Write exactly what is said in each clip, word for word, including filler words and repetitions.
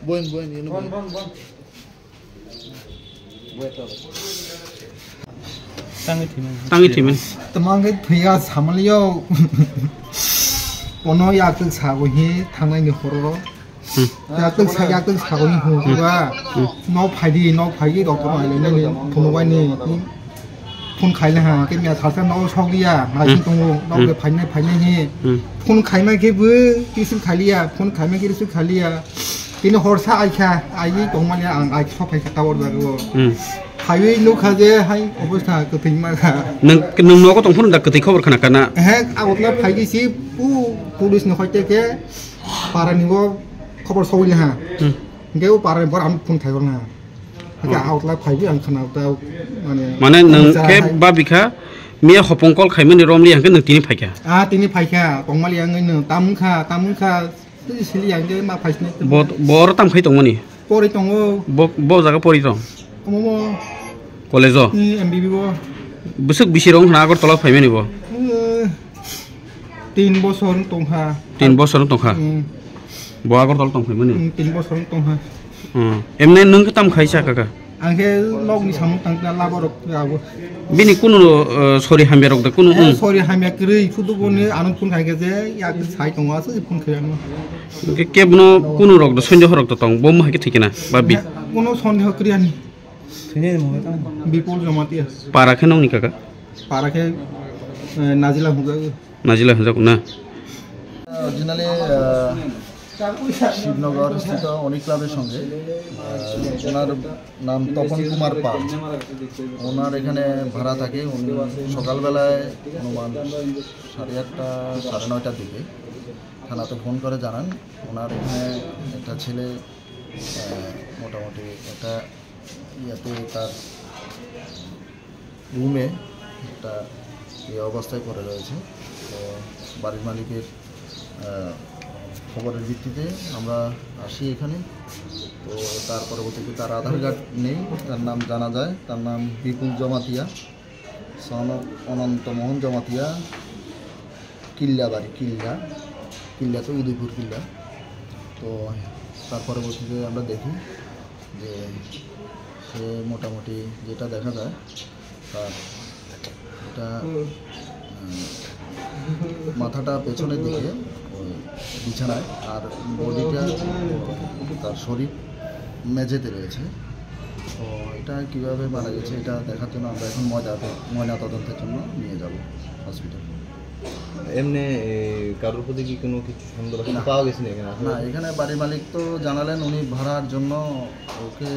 Boin, boin, ini boin. Tangwi thwimani. Tangwi thwimani. Tamo khe thwiya samaliyo. Kono yaktwk sago hi thangnai ni horo. Hmm. Yaktwk sa, yaktwk sago hi hu ba. Hmm. Nok phaidi, nok phaidi doctor no ailai nai phunuk bai ni. Phone khaina ha, ke mia salsa nok sok dia, naising tongo, nok de phainai phainai hi. Hmm. Phone khaima khe bo receive khaliya, phone khaima khe receive khaliya. Tini horsa aikha, aigwi tongmani ang ai sophai kha tower jago. Hmm. Khaiwi nukha je hai obostha kwthwima kha. Nwng, nwng nogo tong phuru da kwthwi khobor khna kana? He, Agartala phaigwi si pu police ni hoite khe para ni go khobor sogwi ha. Hmm. Hingke o para ni bor ang phone khai hor na. Hingke Agartala phaigwi ang khna ta mane. Mane nwng khe ba bikha miya hopong call khaimani romli hingke nwng tini phaikha. Ah, tini phaikha, tongmali ang nwng tam kha, tam kha. Tei sili ang khe ma phaisni. Bo, bo oro tam khai tongmani? Pori tongo. Bo, bo jaga pori tong? Omo mo. College o? Ni M B B bo. Bwswk bisi rong hwna Agartala phaimani bo? Eh, tin bosor wng tongkha. Tin bosor wng tongkha? Hmm. Bo Agartala tong phaimani? Hmm, tin bosor wng tongkha. Hmm. Emne nwng khe tam khai sa kaka? Ang khe nokni samung tang khe laborok khe abo. Bini kunu, eh, sori hamya rok da kunu, eh, hmm. Sori hamya kwrwi, sudu boni ano phone khai khe je, yak sai tongo, aswk phone khai ano. Hingke kebno kunu rok da sondeho rok da tong, bo mo hai khe thikena, ba bi? Kono sondeho kwrwi ani. Bipul Jamatia. Para khe nokni kaka? Para khe, eh, Najila hwnjago. Najila hwnjago na? Originally, eh, Shibnagar স্থিত অনিক ক্লাবের সঙ্গে, আহ, ওনার নাম তপন কুমার পাল। ওনার এখানে ভাড়া থাকে। উনি সকালবেলায় অনুমান সাড়ে আটটা, সাড়ে নয়টার দিকে থানাতে ফোন করে জানান, ওনার এখানে একটা ছেলে, আহ, মোটামুটি একটা ইয়াতে তার রুমে একটা এই অবস্থায় পড়ে রয়েছে। তো বাড়ির মালিকের, আহ, খবরের ভিত্তিতে আমরা আসি এখানে। তো তার পরবর্তীতে তার আধার কার্ড নেই, তার নাম জানা যায়, তার নাম বিপুল জমাতিয়া, সন অনন্ত মোহন জমাতিয়া, কিল্লা বাড়ি, কিল্লা, কিল্লা তো উদয়পুর কিল্লা। তো তার পরবর্তীতে আমরা দেখি যে সে মোটামুটি যেটা দেখা যায়, তার এটা, উম, মাথাটা পেছনের দিকে, ওই বিছানায়, আর বডিটা, তার শরীর মেঝেতে রয়েছে। তো এটা কিভাবে মারা গেছে, এটা দেখার জন্য আমরা এখন ময়না-, ময়নাতদন্তের জন্য নিয়ে যাব হসপিটাল। এমনি, এ, কারোর প্রতি কি কোনো কিছু সন্দেহ না। পাওয়া গেছে না এখানে আসলে? না, এখানে বাড়ির মালিক তো জানালেন উনি ভাড়ার জন্য ওকে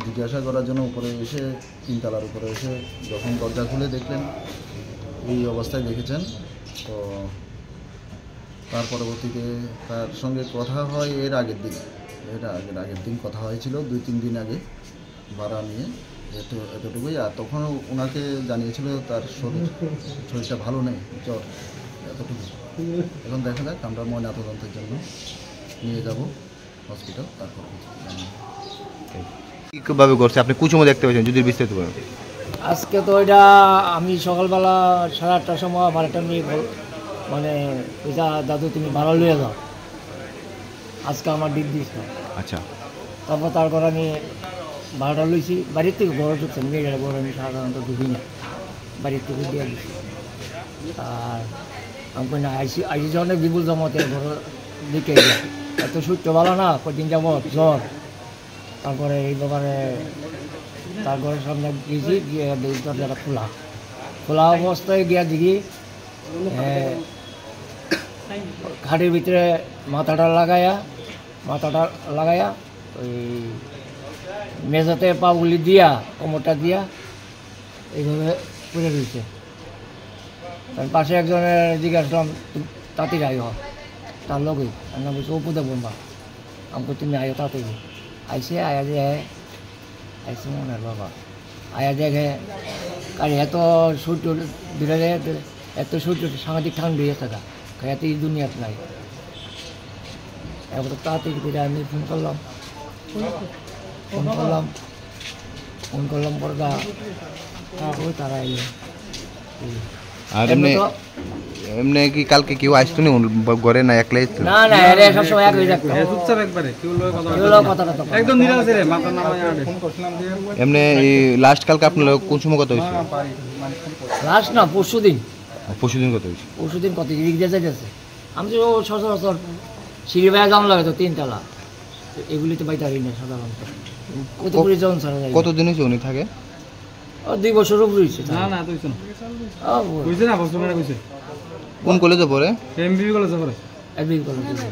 জিজ্ঞাসা করার জন্য উপরে এসে, তিনতলার উপরে এসে যখন দরজা খুলে দেখলেন এই অবস্থায় দেখেছেন। তো তার পরবর্তীতে তার সঙ্গে কথা হয় এর আগের দিন, এর আগের, আগের দিন কথা হয়েছিল, দুই তিন দিন আগে। ভাড়া নিয়ে এত-, এতটুকুই। আর তখনও ওনাকে জানিয়েছিল তার শরীর, শরীরটা ভালো নেই, জ্বর, এতটুকু। এখন দেখা যাক, আমরা ময়নাতদন্তের জন্য নিয়ে যাব হসপিটাল, তারপর জানাবো। কিভাবে ঘটছে, আপনি কুচুমো দেখতে পাচ্ছেন, যদি বিস্তারিত বলেন। আজকে তো এটা আমি সকালবেলা সাড়ে আটটার সময় আমার একটা মেয়ে বল-, মানে, "ওই যা দাদু, তুমি ভাড়া লইয়া যাও।" আজকে আমার ডিউটি দিস না। আচ্ছা। তারপর তার ঘরে আমি ভাড়াটা লইছি, বাড়ির থেকে ঘরে ঢুকছে, মেয়েরা ঘরে আমি সাধারণত ঢুকি না, বাড়ির থেকে দিয়ে দিছি। আর আমি কই না, আইসি, আইসি অনেক বিপুল জমাতে ঘরে দিকে গিয়া। এত সূর্য ভালো না, কদিন যাবত জ্বর। তারপরে এই ব্যাপারে তার ঘরের সামনে গেছি, গিয়ে দেখি দরজাটা খোলা। খোলা অবস্থায় গিয়া দেখি, এ, খাটের ভিতরে মাথাটা লাগাইয়া, মাথাটা লাগাইয়া, ওই মেঝেতে পাগুলি দিয়া, কোমরটা দিয়া, এইভাবে পড়ে রয়েছে। তার পাশে একজনের জিজ্ঞাসা করলাম, "তুমি তাড়াতাড়ি আয় হ।" তার লগে, আমি বলছি, "ও বুধ বর্মা।" আমি বলছি, "তুমি আয়ো তাড়াতাড়ি।" আইসে, আয়া যে, আইসে মনে হয় বাবা। আয়া দেখে, আরে এত সূর্য বেরোলে, এত সূর্য সাংঘাতিক ঠান্ডা হয়ে থাকা, এত এই দুনিয়াত নাই। এবার তাড়াতাড়ি করে আমি ফোন করলাম, ফোন করলাম, ফোন করলাম পরে দা, ওই তারা এলো। আর এমনি এমনি তো এমনি কি কালকে কেউ আসতো নি? উনি ব-, ঘরে না একলাই আসতো? না, না, এরা সবসময় এক হয়ে থাকতো। এ চুপচাপ একবারে, কেউ লগে কথা কেউ বলতো লগে না। কথা টথা বলে না। একদম নিরাশ রে, মাথা নামায় আড়ে। এমনি এই লাস্ট কালকে আপনার লগে কোন সময় কথা হয়েছিল? লাস্ট না, পরশু দিন। ও, পরশু দিন কথা হয়েছিল। পরশু দিন কথা হয়েছিল, এদিক দিয়ে যাইতেছে। আমি তো ও সচরাচর সিঁড়ি বাইয়া যাওয়ার লাগে তো তিনতলা। তো এগুলি তো বাইতে পারি না সাধারণত। কত ক-, পরিজন ছাড়া যায় না। কতদিন হয়েছে উনি থাকে? ও, দুই বছর উপরে হয়েছে। না, না, তো হয়েছে না। ও, বড়। হয়েছে না, বছর মানে হয়েছে। কোন কলেজে পড়ে? এমবিবি কলেজে পড়ে। এমবিবি কলেজে।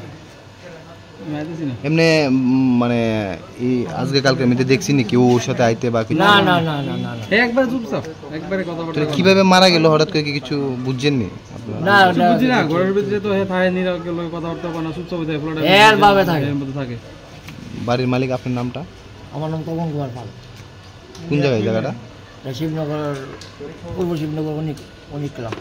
আমি আইতেছি না। এমনি, উম, মানে, এই আজকে কালকে আমি তো দেখছি নি কেউ ওর সাথে আইতে বা কিছু? না, না, না, না, না, না। এ একবারে চুপচাপ, একবারে কথাবার্তা তো বলে না। কিভাবে মারা গেল হঠাৎ করে, কি কিছু বুঝছেন নি আপনারা? না, কিছু না, বুঝি না, না, ঘরের ভিতরে তো হে থাকে, নিরাকে লগে কথাবার্তা বলে না, চুপচাপ হয়ে থাকে, ফ্ল্যাটের এর ভিতরে ভাবে থাকে। এর মধ্যে থাকে। বাড়ির মালিক আপনার নামটা? আমার নাম তপন কুমার পাল। কোন জায়গায় জায়গাটা? এটা শিবনগর, পূর্ব শিবনগর অনিক, অনিক ক্লাব।